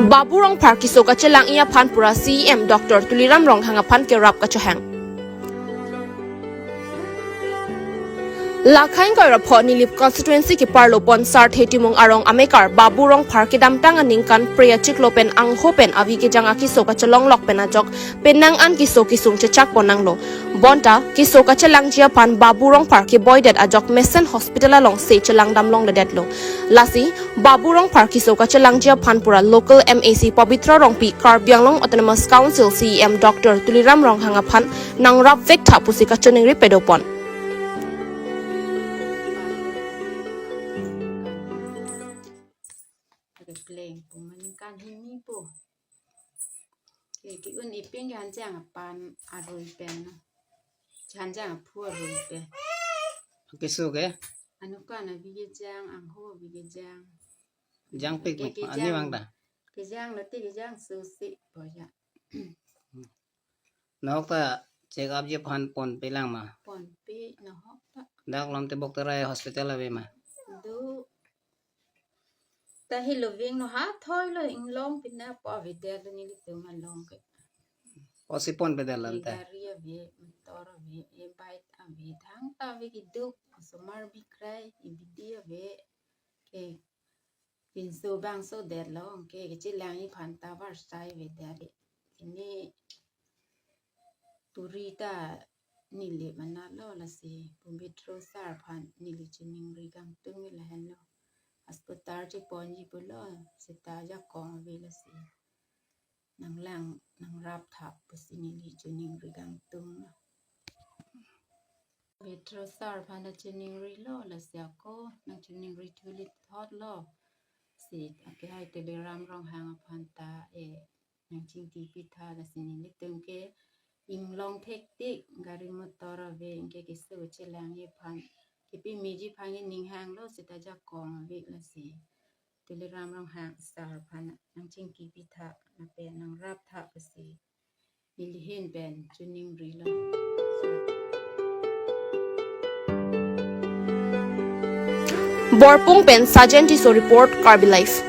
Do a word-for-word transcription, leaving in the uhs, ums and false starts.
Babu Rongphar keso kachelang-i aphan pura C E M Doctor Tuliram Ronghang aphan kerap kachohang. Lakhain Koirapho Nilip constituency keparlo Ponsar Thetimung arong amekar Babu Rongphar kedamtang aningkan Phre achiklo pen angho pen avi kejang akeso kachelonglok pen ajok penang an keso kesung chechak pon nanglo. Bonta keso kachelangji aphan Babu Rongphar keboidet ajok mesen hospital alongsi chelang damlongledetlo. Lasi Babu Rongphar keso kachelangji aphan pura local M A C Pabitra Rongpi, Karbi Anglong Autonomous Council C E M Doctor Tuliram Ronghang aphan nangrap vek tha pusi kachiningri padopon. Pleng pu mani kan hini pu. Ke, ke-un ipin ke hanjang apan arui pen. Hanjang aphu arui pen. Keso ke? Anu kan avi kejang, angho avi kejang. Jangpik ke, mek, ke ani jang. Vang ta? Kejang lote kejang susi boya. Nahok ta check up ji aphan ponpe lang ma? Ponpe nahok ta. Dak Lomtebok Terai hospital ave ma? Do. Ta helo veng no ha thoi lo inglong pina po avedetlo nelitum along ke. Pusi ponpedet lam ta? Gari ave, motor ave, e bike ave, thangta ave keduk, osomar bikrai, ibidi ave. Ke pinso bangso detlo, ke kachelangji aphan ta varsai avedet. Ini turi ta neli manalo lasi Pabitra sir aphan neli chiningri kangtung lahenlo. Hospital cheponji pulo, seta jakong ave lasi nanglang nangrap tha pusi neli chiningri kangtunglo. Pabitra sir aphan ta chiningrilo lasi ako nangchiningri thuli thotlo. Si akehai Tuliram Ronghang aphan ta e nangchingki pitha lasi nelitum ke inglong thektik gari motor ave, anke keso chelangji aphan, kepi meji aphan ke ning hanglo seta jakong ave lasi Tuliram Ronghang sir aphan nangchingki pitha lapen nangrap tha pusi neli ahin pen chiningrilo. Borpung pen Sajen Tisso report, Karbi Live.